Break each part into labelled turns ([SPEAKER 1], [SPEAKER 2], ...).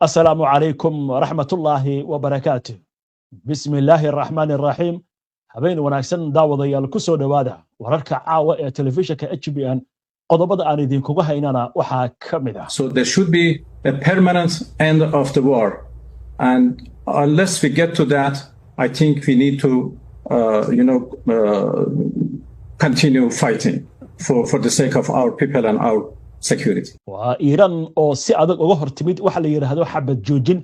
[SPEAKER 1] Asalaamu calaykum waraxmatullaahi wabarakaatuh. Bismi illaahi araxmaani araxiim. Habeen wanaagsan, daawadayaal. Ku soo dhowaada wararka caawa ee telefishinka HBN. Qodobada aan idinkuga haynana waxaa ka mid ah:
[SPEAKER 2] So there should be a permanent end of the war. And unless we get to that, I think we need to continue fighting for the sake of our people and our security.
[SPEAKER 1] Waa Iiraan oo si adag uga hor timid waxa la yidhaahdo xabad joojin,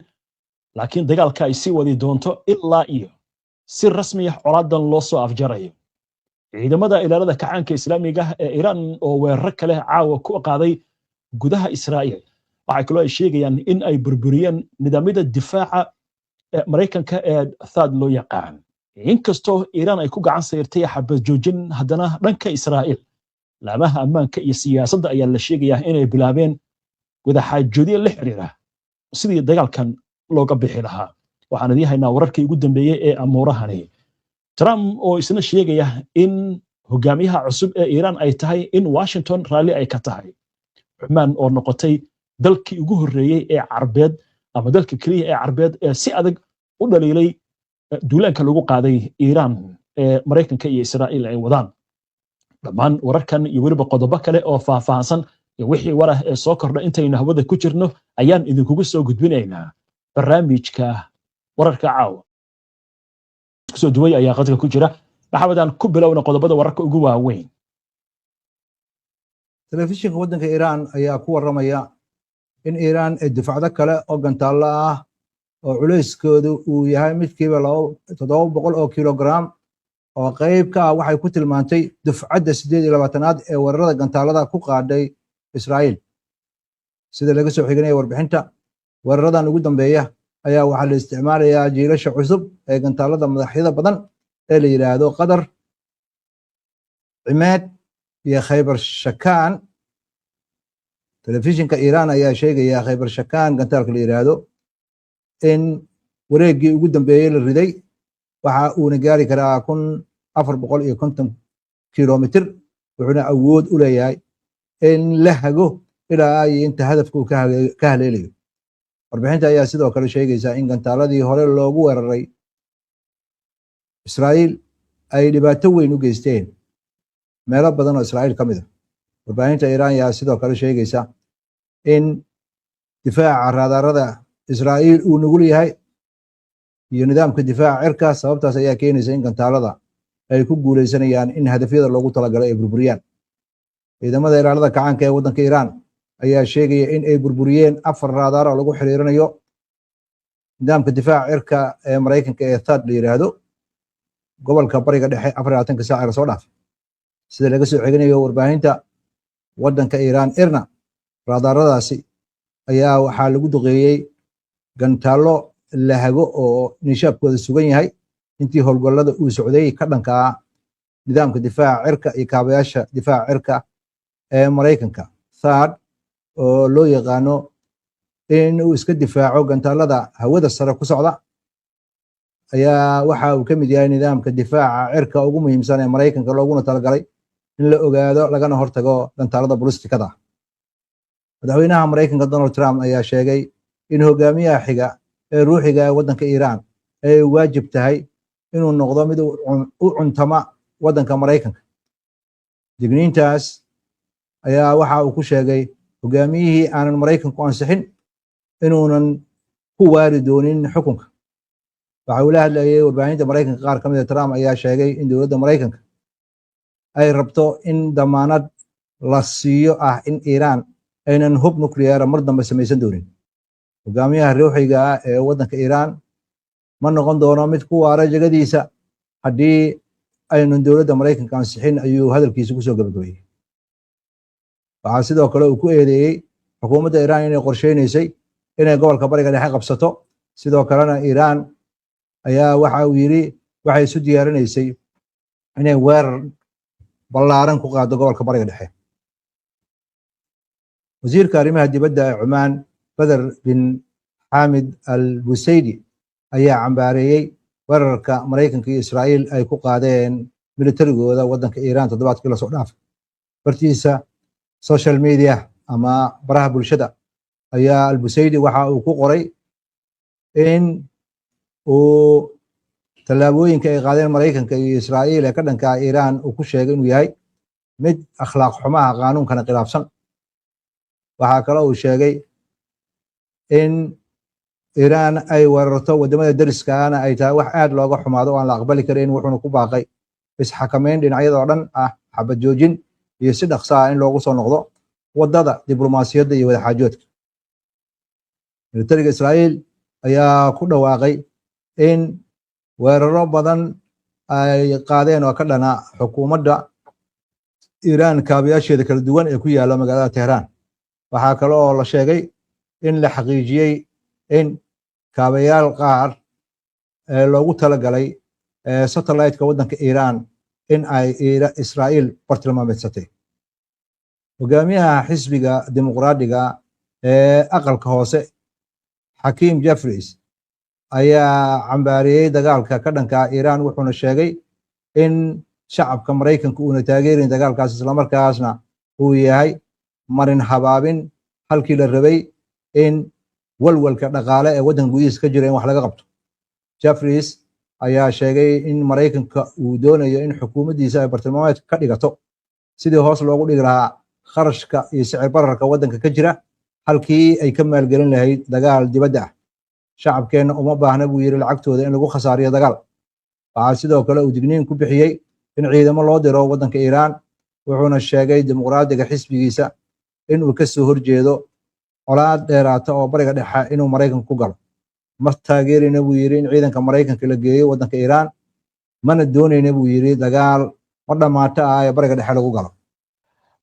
[SPEAKER 1] laakiin dagaalka ay sii wadi doonto ilaa iyo si rasmi ah colaadan loo soo afjarayo. Ciidamada Ilaalada Kacaanka Islaamiga ee Iiraan oo weeraro kale caawa ku qaaday gudaha Israa'iil. Waxay kaloo ay sheegayaan in ay burburiyeen nidaamyada difaaca ee Maraykanka ee THAAD loo yaqaan. Inkastoo Iiraan ay ku gacan sayrtay xabad joojin, haddana dhanka Israa'iil laamaha ammaanka iyo siyaasadda ayaa la sheegayaa inay bilaabeen wadaxaajoodyo la xiriira sidii dagaalkan looga bixi lahaa. Waxaan idiin haynaa wararkii ugu dambeeyey ee amuurahani. Trump oo isna sheegaya in hogaamiyaha cusub ee Iiraan ay tahay in Washington raalli ay ka tahay. Cumaan oo noqotay dalkii ugu horreeyey ee Carbeed ama dalka keliya ee Carbeed ee si adag u dhaliilay duulaanka lagu qaaday Iiraan ee Maraykanka iyo Israa'iil ay wadaan. Dhammaan wararkan iyo weliba qodobo kale oo faahfaahsan iyo wixii warah ee soo kordha intaynu hawada ku jirno ayaan idinkugu soo gudbinaynaa barnaamijka wararka caawa. Kusoo duway ayaa qadka ku jira. Maxamed, aan ku bilowna qodobada wararka ugu waaweyn.
[SPEAKER 3] Telefishinka waddanka Iiraan ayaa ku warramaya in Iiraan ay dufcado kale oo gantaallo ah oo culayskoodu uu yahay midkiiba 700 oo kilogram oo qayb ka ah waxay ku tilmaantay dufcadda 28aad ee weerarada gantaalada ku qaadhay Israa'iil. Sida laga soo xiganaya warbixinta, weeraradan ugu dambeeya ayaa waxaa la isticmaalayaa jiilasha cusub ee gantaalada madaxyada badan ee la yidhaahdo Qadar, Cimaad iyo Khaybar Shakaan. Telefishinka Iiraan ayaa sheegaya Khaybar Shakaan gantaalka la yidhaahdo in wareeggii ugu dambeeyey la riday, waxa uuna gaari karaa 1450 kilomitir, wuxuuna awood u leeyahay in la hago ilaa iyo inta hadafka uu ka haleelayo. Warbixinta ayaa sidoo kale sheegaysa in gantaaladii hore loogu weeraray Israa'iil ay dhibaato weyn u geysteen meelo badan oo Israa'iil ka mid a. Warbaahinta Iiraan ayaa sidoo kale sheegaysa in difaaca raadarada Israa'iil uu nugul yahay iyo nidaamka difaaca cirka. Sababtaas ayaa keenaysa in gantaalada ay ku guuleysanayaan in hadafyada loogu talagalay ay burburiyaan. Ciidamada Ilaalada Kacaanka ee waddanka Iiraan ayaa sheegaya in ay burburiyeen afar raadaar oo lagu xiriirinayo nidaamka difaaca cirka ee Maraykanka ee THAAD la yidhaahdo gobolka Bariga Dhexe 24-ka saac ee lasoo dhaafay. Sida laga soo xiganayo warbaahinta waddanka Iiraan IRNA, raadaradaasi ayaa waxaa lagu duqeeyey gantaallo la hago oo nishaabkooda sugan yahay intii howlgallada uu socday ka dhanka ah nidaamka difaaca cirka iyo kaabayaasha difaaca cirka ee Maraykanka. THAAD oo loo yaqaano in uu iska difaaco gantaalada hawada sare ku socda ayaa waxa uu ka mid yahay nidaamka difaaca cirka ugu muhiimsan ee Maraykanka, looguna talagalay in la ogaado lagana hortago gantaalada bulistikada. Madaxweynaha Maraykanka Donald Trump ayaa sheegay in hogaamiyaha xiga ee ruuxiga ee waddanka Iiraan ay waajib tahay inuu noqdo mid u cuntama waddanka Maraykanka. Digniintaas ayaa waxa uu ku sheegay hogaamiyihii aanan Maraykanku ansixin inuunan ku waari doonin xukunka. Waxa uu la hadlayay warbaahinta Maraykanka qaar ka mid a. Trump ayaa sheegay in dowladda Maraykanka ay rabto in damaanad la siiyo ah in Iiraan aynan hub nukliyeera mar dambe samaysan doonin. Hogaamiyaha ruuxiga ah ee waddanka Iiraan ma noqon doono mid ku waara jagadiisa haddii aynan dowladda Maraykanka ansixin, ayuu hadalkiisa kusoo gabagabeeyey. Waxaa sidoo kale uu ku eedeeyey xukuumadda Iiraan inay qorsheynaysay inay gobolka Bariga Dhexe qabsato. Sidoo kalena Iiraan ayaa waxa uu yidhi waxay isu diyaarinaysay inay weerar ballaaran ku qaado gobolka Bariga Dhexe. Wasiirka arrimaha dibadda ee Cumaan, Beder bin Xamid al Busaydi, ayaa cambaareeyey weerarka Maraykanka iyo Israa'iil ay ku qaadeen militarigooda waddanka Iiraan toddobaadkii lasoo dhaafay. Bartiisa social media ama baraha bulshada Ayaa Albusaydi waxa uu ku qoray in uu tallaabooyinka ay qaadeen Maraykanka iyo Israa'iil ee ka dhanka Iiraan uu ku sheegay inuu yahay mid akhlaaq xumaha, qaanuunkana khilaafsan. Waxaa kaloo uu sheegay in Iiraan ay weerarto waddamada deriskaana ay tahay wax aad looga xumaado oo aan la aqbali karin, wuxuuna ku baaqay isxakameyn dhinacyada oo dhan ah, xabad joojin iyo si dhaqso ah in loogu soo noqdo waddada diblomaasiyadda iyo wadaxaajoodka. Militariga Israa'iil ayaa ku dhawaaqay in weeraro badan ay qaadeen oo ka dhana xukuumadda Iiraan kaabayaasheeda kala duwan ee ku yaalla magaalada Tehraan. Waxaa kale oo la sheegay in la xaqiijiyey in kaabayaal qaar loogu talagalay satellite-ka waddanka Iiraan in ay Israa'iil bartilmaameedsatay. Hogaamiyaha Xisbiga Dimuqraadiga ee aqalka hoose, Xakiim Jeffries, ayaa cambaariyey dagaalka ka dhanka Iiraan, wuxuuna sheegay in shacabka Maraykanka uuna taageerin dagaalkaas, islamarkaasna uu yahay marin habaabin halkii la rabay in walwalka dhaqaale ee waddanka gudihiisa ka jira in wax laga qabto. Jeffries ayaa sheegay in Maraykanka uu doonayo in xukuumaddiisa ay bartilmaameed ka dhigato sidii hoos loogu dhigi lahaa kharashka iyo sicir bararka waddanka ka jira, halkii ay ka maalgelin lahayd dagaal dibadda ah. Shacabkeenna uma baahna, buu yidhi, lacagtooda in lagu khasaariyo dagaal. Waxaa sidoo kale uu digniin ku bixiyey in ciidamo loo diro waddanka Iiraan, wuxuuna sheegay Dimuqraadiga xisbigiisa in uu ka soo horjeedo colaad dheeraata oo Bariga Dhexe inuu Maraykanka ku galo. Ma taageerayna, buu yidhi, in ciidanka Maraykanka la geeyo waddanka Iiraan, mana doonayna, buu yidhi, dagaal ma dhammaato ah ee Bariga Dhexe lagu galo.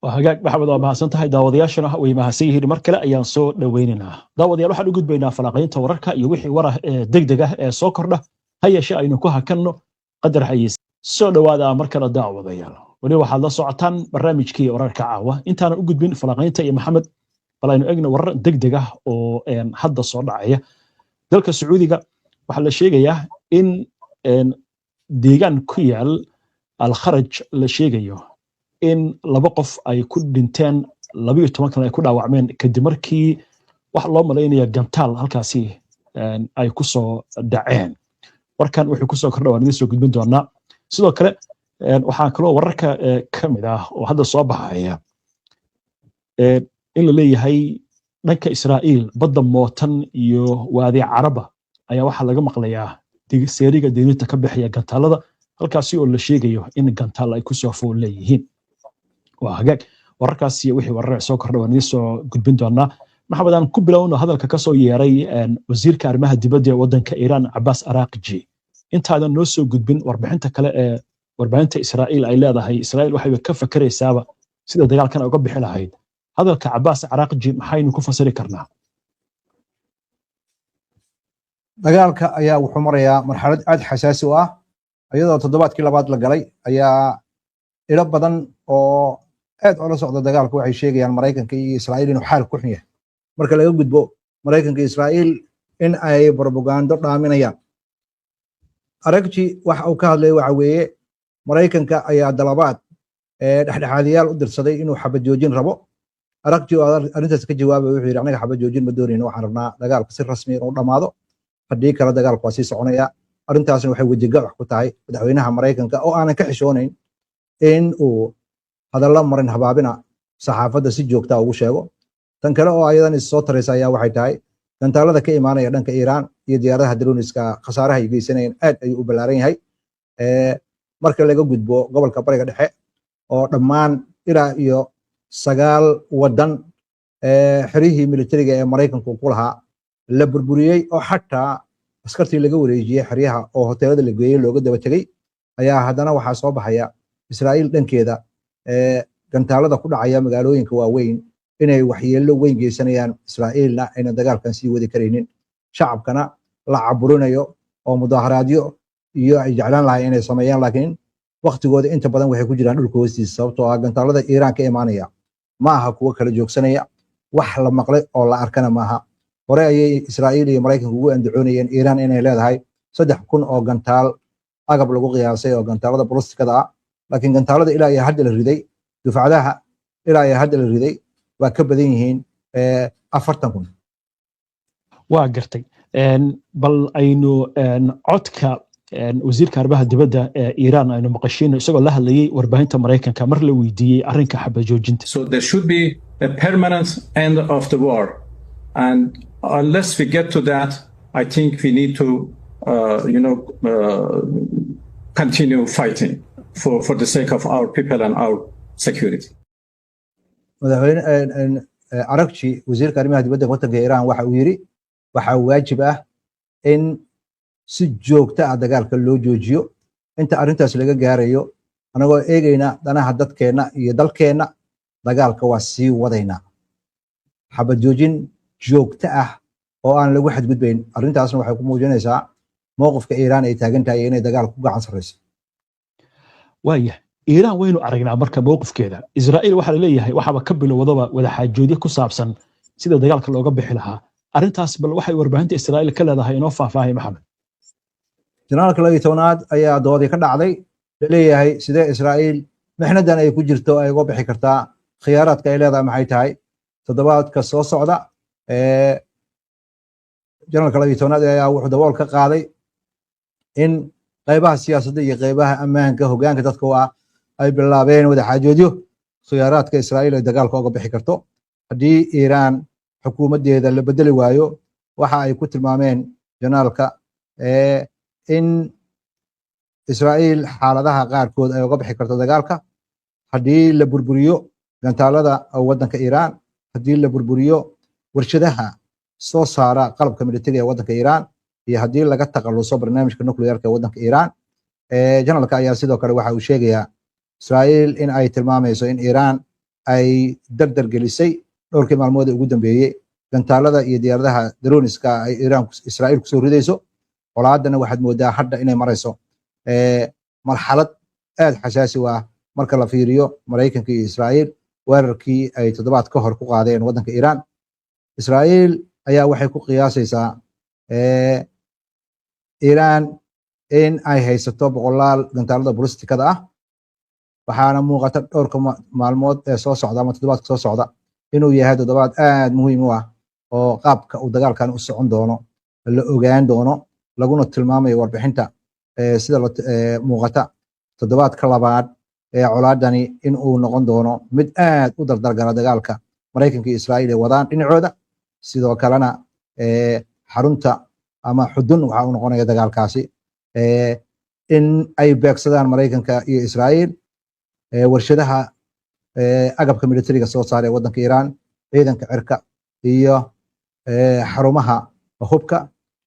[SPEAKER 1] Waa hagaag, Maxamed, waa mahadsan tahay. Daawadayaashana way mahadsan yihiin. Mar kale ayaan soo dhoweynaynaa. Daawadayaal, waxaan u gudbaynaa falanqaynta wararka iyo wixii warah ee degdeg ah ee soo kordha. Ha yeeshee aynu ku hakanno qadar xayiis. Soo dhowaada mar kale, daawadayaal. Weli waxaad la socotaan barnaamijkii Wararka Caawa. Intaanan u gudbin falanqaynta iyo Maxamed, bal aynu egno warar degdeg ah oo hadda soo dhacaya. Dalka Sacuudiga waxaa la sheegayaa in deegaan ku yaal Alkharaj la sheegayo in laba qof ay ku dhinteen, 12 kale ay ku dhaawacmeen, kadib markii wax loo malaynaya gantaal halkaasi ay ku soo dhaceen. Warkan wuxuu kusoo kordha waan idiin soo gudbin doonaa. Sidoo kale waxaa kaloo wararka ka mid ah oo hadda soo baxaya in la leeyahay dhanka Israa'iil, badda Mootan iyo Waadi Caraba ayaa waxaa laga maqlayaa seeriga deyninta ka bixaya gantaalada, halkaasi oo la sheegayo in gantaal ay kusoo fool leeyihiin. Waa hagaag, wararkaas iyo wixii warar soo kordha waan idiin soo gudbin doonaa. Maxamed, aan ku bilowno hadalka kasoo yeeray wasiirka arrimaha dibadda ee waddanka Iiraan, Cabaas Araaqji. Intaadan noo soo gudbin warbixinta kale ee warbaahinta Israa'iil ay leedahay Israa'iil waxayba ka fakeraysaaba sida dagaalkan uga bixi lahayd, hadalka Cabaas Araaqji maxaynu ku fasiri karnaa?
[SPEAKER 3] Dagaalka ayaa wuxuu marayaa marxalad aad xasaasi u ah, iyadoo toddobaadkii labaad la galay ayaa ilo badan oo aad ula socda dagaalka waxay sheegayaan Maraykanka iyo Israa'iil inuu xaal ku xun yahay. Marka laga gudbo Maraykanka iyo Israa'iil in ay propagando dhaaminayaan, Aragji waxa uu ka hadlay waxa weeye Maraykanka ayaa dalabaad dhexdhexaadiyaal u dirsaday inuu xabad joojin rabo. Aragji oo arrintaas ka jawaabay wuxuu yidhi: "Anaga xabad joojin ma doonayno, waxaan rabnaa dagaalka si rasmi inuu dhammaado, haddii kale dagaalku waa sii soconaya." Arrintaasna waxay wejigabax ku tahay madaxweynaha Maraykanka oo aanan ka xishoonayn in uu hadallo marin habaabina saxaafadda si joogta ugu sheego. Tan kale oo ayadan is soo taraysa ayaa waxay tahay gantaalada ka imaanaya dhanka Iiraan iyo diyaaradaha droniska. Khasaaraha ay geysanayeen aad ayuu u ballaaran yahay. Marka laga gudbo gobolka Bariga Dhexe oo dhammaan ilaa iyo 9 waddan xerihii militariga ee Maraykanku ku lahaa la burburiyey, oo xataa askartii laga wareejiyey xeryaha oo hoteelada la geeyey looga daba tegey, ayaa haddana waxaa soo baxaya Israa'iil dhankeeda gantaalada ku dhacaya magaalooyinka waaweyn inay waxyeello weyn geysanayaan, Israa'iilna aynan dagaalkan sii wadi karaynin, shacabkana la caburinayo oo mudaaharaadyo iyo ay jeclaan lahay inay sameeyaan, laakiin waktigooda inta badan waxay ku jiraan dhulka hoostiisa, sababtoo ah gantaalada Iiraan ka imaanaya ma aha kuwo kala joogsanaya, wax la maqlay oo la arkana maaha. Hore ayay Israa'iil iyo Maraykanka ugu andacoonayeen Iiraan inay leedahay 3000 oo gantaal agab lagu qiyaasay oo gantaalada ballistikada ah, laakiin gantaalada ilaa iyo hadda la riday, dufcadaha ilaa iyo hadda la riday, waa ka badan yihiin. 40,000.
[SPEAKER 1] Waa gartay. Bal aynu codka wasiirka arrimaha dibadda ee Iiraan aynu maqashiino, isagoo la hadlayay warbaahinta Maraykanka mar la weydiiyey arrinka xabad joojinta.
[SPEAKER 2] So there should be a permanent end of the war. And unless we get to that, I think we need to continue fighting for the sake of our people and our security.
[SPEAKER 3] Madaxweyne Aragchi, wasiirka arrimaha dibadda waddanka Iiraan, waxa uu yiri waxaa waajib ah in si joogto ah dagaalka loo joojiyo. Inta arrintaas laga gaarayo, anagoo eegayna danaha dadkeenna iyo dalkeenna, dagaalka waa sii wadaynaa, xabad joojin joogto ah oo aan lagu xadgudbayn. Arrintaasna waxay ku muujinaysaa mowqifka Iiraan ay taagan tahay, inay dagaal ku gacan sarreyso.
[SPEAKER 1] Waaya, Iiraan waynu aragnaa marka mowqifkeeda. Israa'iil waxaa laleeyahay waxaaba ka bilowdaba wadaxaajoodyo ku saabsan sida dagaalka looga bixi lahaa. Arrintaas bal waxay warbaahinta Israa'iil ka leedahay inoo faahfaahay, Maxamed.
[SPEAKER 3] Janaalka 12aad ayaa doodii ka dhacday, laleeyahay sidee Israa'iil mixnadan ay ku jirto ay uga bixi kartaa, khiyaaraadka ay leedahay maxay tahay? Toddobaadka soo socda janaalka 12aad ayaa wuxuu dabool ka qaaday in qaybaha siyaasadda iyo qaybaha ammaanka hoggaanka dadka u ah ay bilaabeen wadaxaajoodyo khiyaaraadka Israa'iil ay dagaalka uga bixi karto haddii Iiraan xukuumaddeeda la bedeli waayo. Waxa ay ku tilmaameen janaalka in Israa'iil xaaladaha qaarkood ay uga bixi karto dagaalka: haddii la burburiyo gantaalada waddanka Iiraan, haddii la burburiyo warshadaha soo saara qalabka militariga ee waddanka Iiraan, iyo haddii laga takhaluso barnaamijka nuclearka ee waddanka Iiraan. Janalka ayaa sidoo kale waxa uu sheegayaa Israa'iil in ay tilmaamayso in Iiraan ay dardar gelisay dhowrkii maalmood ee ugu dambeeyey gantaalada iyo diyaaradaha droniska ay Iiraan Israa'iil kusoo ridayso. Colaadana waxaad moodaa hadda inay marayso marxalad aad xasaasi u ah marka la fiiriyo Maraykanka iyo Israa'iil weerarkii ay toddobaad ka hor ku qaadeen waddanka Iiraan. Israa'iil ayaa waxay ku qiyaasaysaa Iiraan in ay haysato boqolaal gantaalada bulistikada ah, waxaana muuqata dhowrka maalmood ee soo socda ama toddobaadka soo socda inuu yahay toddobaad aad muhiim u ah oo qaabka uu dagaalkan u socon doono la ogaan doono, laguna tilmaamayo warbixinta sida muuqata toddobaadka labaad ee colaadani in uu noqon doono mid aad u dardargala dagaalka Maraykanka iyo Israa'iil ay wadaan dhinacooda. Sidoo kalena xarunta ama xudun waxa uu noqonaya dagaalkaasi in ay beegsadaan Maraykanka iyo Israa'iil warshadaha agabka militariga soo saara ee waddanka Iiraan, ciidanka cirka iyo xarumaha hubka.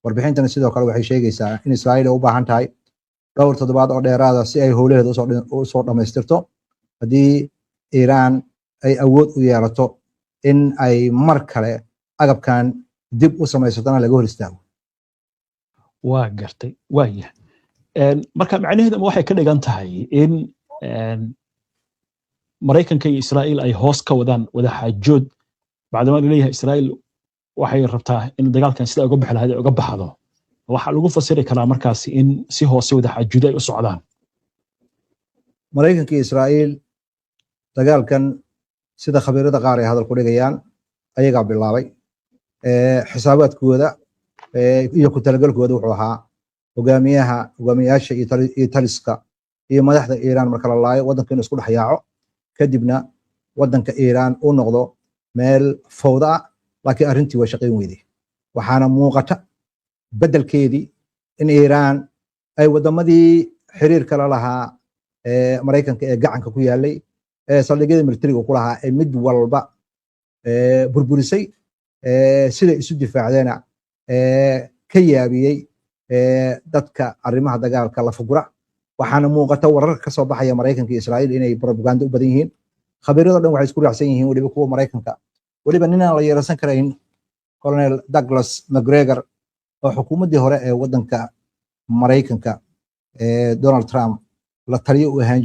[SPEAKER 3] Warbixintani sidoo kale waxay sheegaysaa in Israa'iil ay u baahan tahay dhowr toddobaad oo dheeraada si ay howlaheeda usoo dhammaystirto, haddii Iiraan ay awood u yeelato in ay mar kale agabkan dib u samaysatona laga hor istaago.
[SPEAKER 1] Waa gartay, waaya. Marka macnaheedu waxay ka dhigan tahay in Maraykanka iyo Israa'iil ay hoos ka wadaan wadaxaajood, bacdamaa laleeyahay Israa'iil waxay rabtaa in dagaalkan sida uga bixi lahayd ay uga baxdo. Waxaa lagu fasiri karaa markaasi in si hoose wadaxaajood ay u socdaan.
[SPEAKER 3] Maraykanka iyo Israa'iil dagaalkan, sida khabiirada qaar ay hadal ku dhigayaan, ayagaa bilaabay. Xisaabaadkooda iyo ku talagalkooda wuxuu ahaa hogaamiyaha, hogaamiyaasha iyo taliska iyo madaxda Iiraan marka la laayo, waddanka inuu isku dhex yaaco, kadibna waddanka Iiraan uu noqdo meel fawda ah. Laakiin arrintii way shaqayn weyday, waxaana muuqata beddelkeedii in Iiraan ay waddamadii xiriirka la lahaa ee Maraykanka ee gacanka ku yaalay ee saldhigyada militariga ku lahaa ee mid walba burburisay, siday isu difaacdeena ka yaabiyey dadka arrimaha dagaalka la fugura. Waxaana muuqata wararka ka soo baxaya Maraykanka iyo Israa'iil inay propaganda u badan yihiin. Khabiirado dhan waxay isku raacsan yihiin, weliba kuwa Maraykanka, weliba ninaan la yeerasan karayn, Colonel Douglas McGregor, oo xukuumaddii hore ee waddanka Maraykanka ee Donald Trump la taliyo u ahaan.